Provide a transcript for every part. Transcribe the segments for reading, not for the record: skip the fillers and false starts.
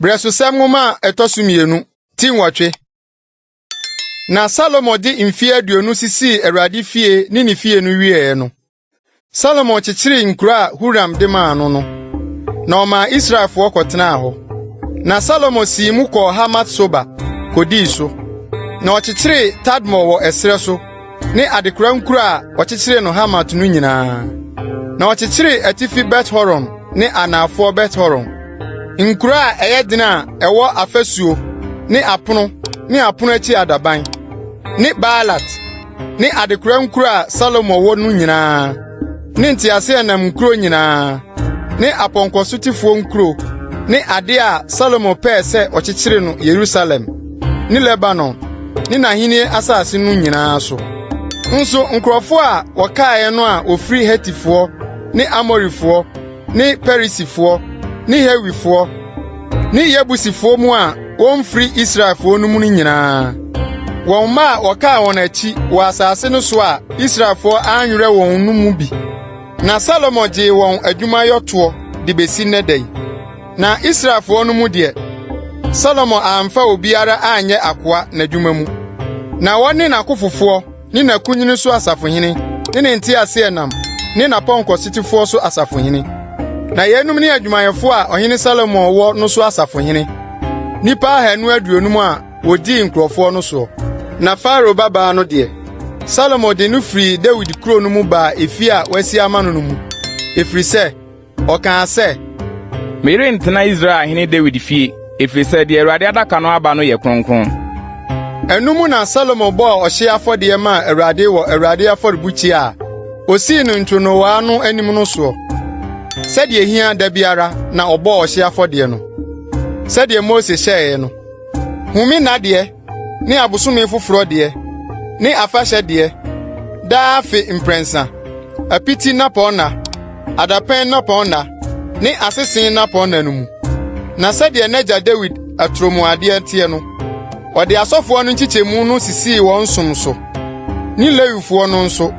Berɛsosɛm Nwoma a ɛtɔ so mmienu, ti nwɔtwe. Na Salomo de mfe 20 sisii Awurade fie ne ne fie no wieɛ no, Salomo kyekyeree nkuro a Huram de maa no no, na ɔmaa Israelfoɔ kɔtenaa hɔ. Na Salomo sii mu kɔɔ Hamat-Soba kodii so. Na ɔkyekyeree Tadmor wɔ ɛserɛ so ne adekora nkuro a ɔkyekyeree no Hamat no nyinaa. Na ɔkyekyeree atifi Bet-Horon ne anafoɔ Bet-Horon, nkuro a ɛyɛ den a ɛwɔ afasuo ne apono ne apono akyi adaban, ne Baalat ne adekora nkuro a Salomo wɔ no nyinaa, ne nteaseɛnam nkuro nyinaa, ne apɔnkɔsotefoɔ nkuro ne ade a Salomo pɛɛ sɛ ɔkyekyere no Yerusalem ne Lebanon ne n'ahenni asase no nyinaa so. Nso nkurɔfo a wɔkaeɛ no a wɔfiri Hetifoɔ ne Amorifoɔ ne Perisifoɔ ne Hewifoɔ ne Yebusifoɔ mu a wɔmfiri Israelfoɔ no mu no nyinaa, wɔn mma a wɔkaa wɔn akyi wɔ asase no so a Israelfoɔ anwerɛ wɔn no mu bi. Na Salomo gyee wɔn adwumayɛ toɔ de besi nnɛ da yi. Na Israelfoɔ no mu deɛ, Salomo amfa obiara anyɛ akoa n'adwuma mu. Na wɔne n'akofofoɔ ne n'akunini so asafohene ne ne nteaseɛnam ne n'apɔnkɔsotefoɔ so asafohene. Na yeinom ne adwumayɛfoɔ a ɔhene Salomo wɔ no so asafohene, nnipa 250 a wodii nkurɔfoɔ no soɔ. Na Farao babaa no deɛ, Salomo de no firii Dawid kuro no mu baa efie a wasi ama no no mu, ɛfiri sɛ, ɔkaa sɛ, Merentena Israel hene Dawid fie, ɛfiri sɛ deɛ Awurade adaka no aba no yɛ kronkron. Ɛno mu na Salomo bɔɔ ɔhyeɛ afɔdeɛ maa Awurade wɔ Awurade afɔrebukyia a osii no ntwonowaa no anim no soɔ. Sɛdeɛ ehia da biara na ɔbɔɔ ɔhyeɛ afɔdeɛ no, sɛdeɛ Mose hyɛeɛ no. Home nna deɛ ne abosome foforɔ deɛ ne afahyɛ deɛ, daa afe mprɛnsa, apiti nnapɔnna, adapɛn nnapɔnna ne asese nnapɔnna no mu. Na sɛdeɛ n'agya Dawid atorɔmuadeɛ teɛ no, ɔde asɔfoɔ no nkyekyɛmu no sisii wɔn som so, ne Lewifoɔ no nso,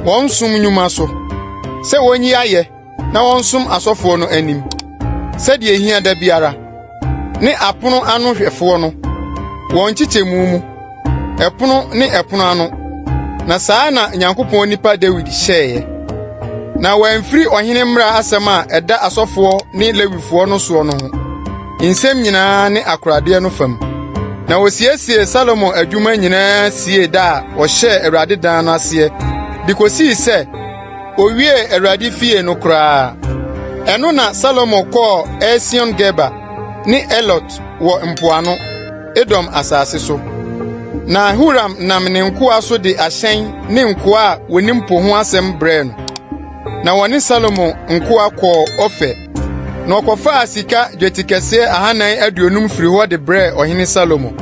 wɔn som nnwuma so, sɛ wonyi ayɛ na wɔnsom asɔfoɔ no anim, sɛdeɛ ehia da biara, ne apono ano hwɛfoɔ no, wɔn nkyekyɛmu mu, ɛpono ne ɛpono ano. Na saa na Nyankopɔn nipa Dawid hyɛeɛ. Na wɔamfiri ɔhene mmara asɛm a ɛda asɔfoɔ ne Lewifoɔ no soɔ no ho, nsɛm nyinaa ne akoradeɛ no fam. Na wosiesiee Salomo adwuma nyinaa siee da a ɔhyɛɛ Awurade dan no aseɛ de kosii sɛ owiee Awurade fie no koraa. Ɛno na Salomo kɔɔ Esion-Geber ne Elot wɔ mpoano, Edom asase so. Na Huram nam ne nkoa so de ahyɛn ne nkoa a wonim po ho asɛm brɛɛ no. Na wɔne Salomo nkoa kɔɔ Ofir, na wɔkɔfaa sika dwetikɛseɛ 450 firi hɔ de brɛɛ ɔhene Salomo.